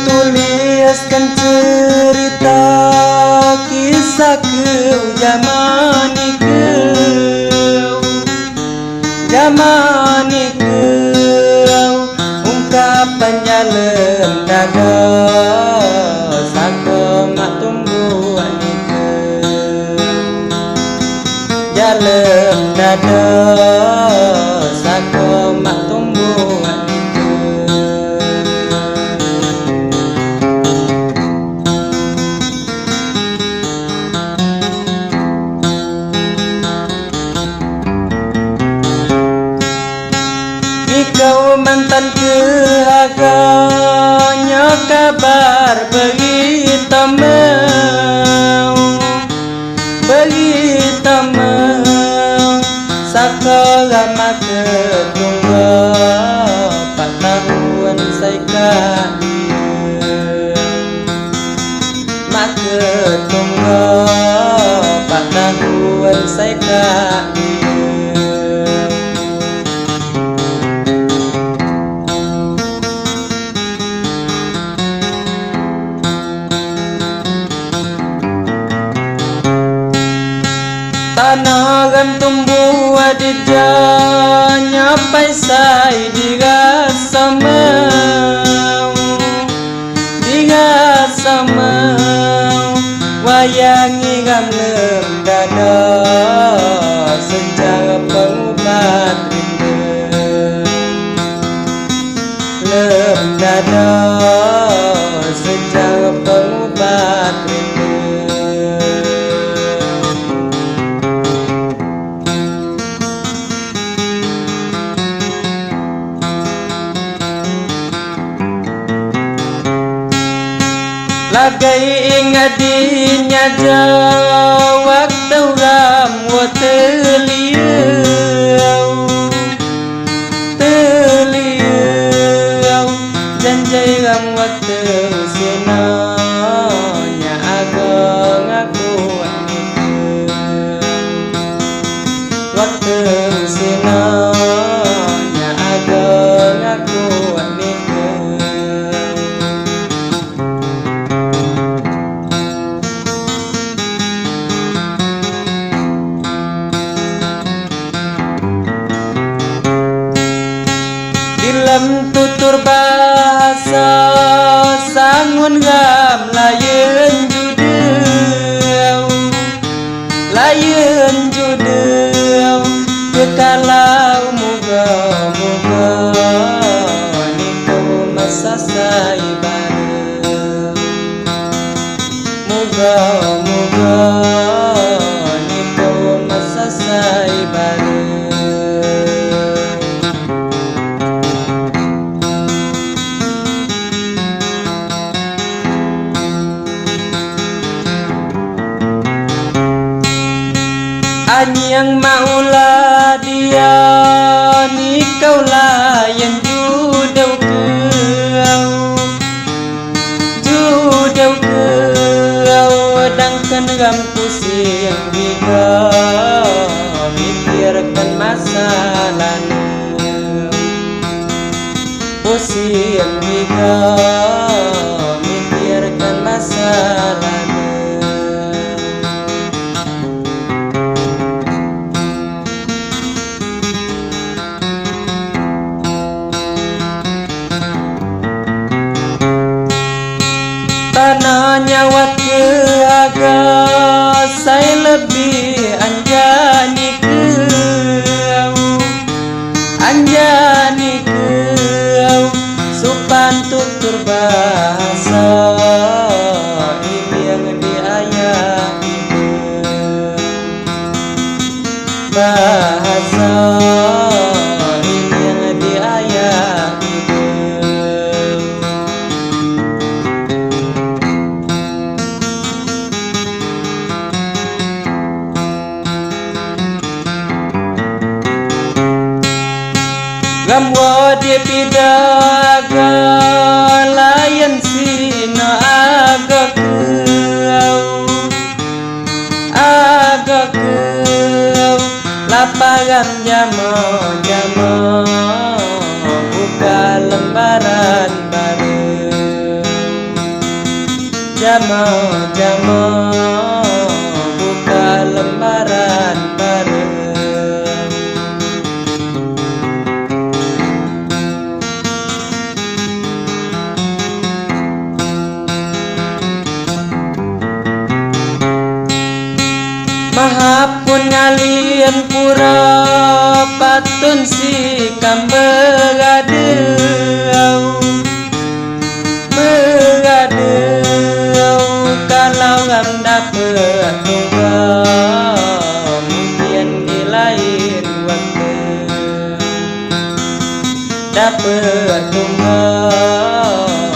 Tuliskan cerita kisah kau zaman kau, zaman kau ungkapan jalan dada sako mak tumbuhan kau jalan dada sako mak tumbuhan. Kau mantan kehaganya kabar berita mau, berita mau sekolah maka tunggu 4 tahun saya dia maka tunggu 4 tahun saya dia. Tanah ram tumbuh di janya paisai dirasa mau, dirasa mau wayangi ram lem dada sejarah pengubat rindu lem dada sejarah pengubat rindu. Lagai ingat dinya waktu ram wa teliau, teliau janji ram waktu senanya agong aku waktu senanya agong aku. Dalam tutur bahasa sangun ram layan judeu, layan judeu kekalau muga-muga niku masa sai bareng muga-muga niku masa sai bareng. Anyang maulah dia ni kau layan judau kau, judau kau dangkan ram pusing giga mikirkan masa lalu pusing giga mikirkan masa lalu. Tanah nyawa keaganya Supan tutur bahasa ini yang diayah ibu, bahasa ini yang diayah ibu. Gamwa di pidaga layan sino agak kau, agak kau lapangan jamo jamo buka lembaran baru, jamo jamo buka lembaran baru. Mahapun ngalian pura patun sikam beradeu, beradeu kalau ram dapet tunggal mungkin di lain waktu, dapet tunggal.